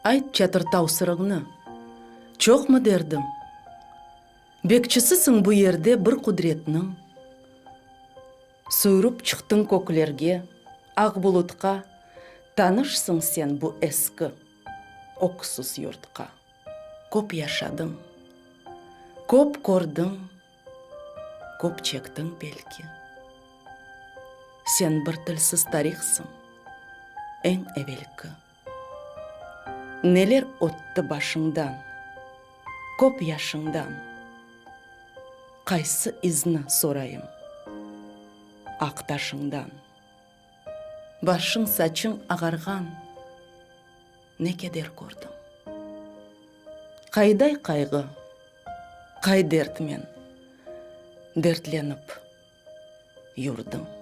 Ayt Çatırtav sırıñnı, çoqmı derdiñ? Bekçisisiñ bu yerde bir qudretniñ. Suyrup çıqtıñ köklerge, aq bulutqa, Tanışsıñ sen bu eski, öksüz yurtqa. Köp yaşadıñ, köp kördiñ, köp çektiñ belki. Sen bir tilsiz tarihsıñ, eñ evelki. Neler ötti başıñdan, köp yaşıñdan, Qaysı izni sorayım aq taşıñdan? Başıñ-saçıñ ağarğan, ne keder kördiñ? Qayday qayğı, qay dertmen dertlenip yurdiñ?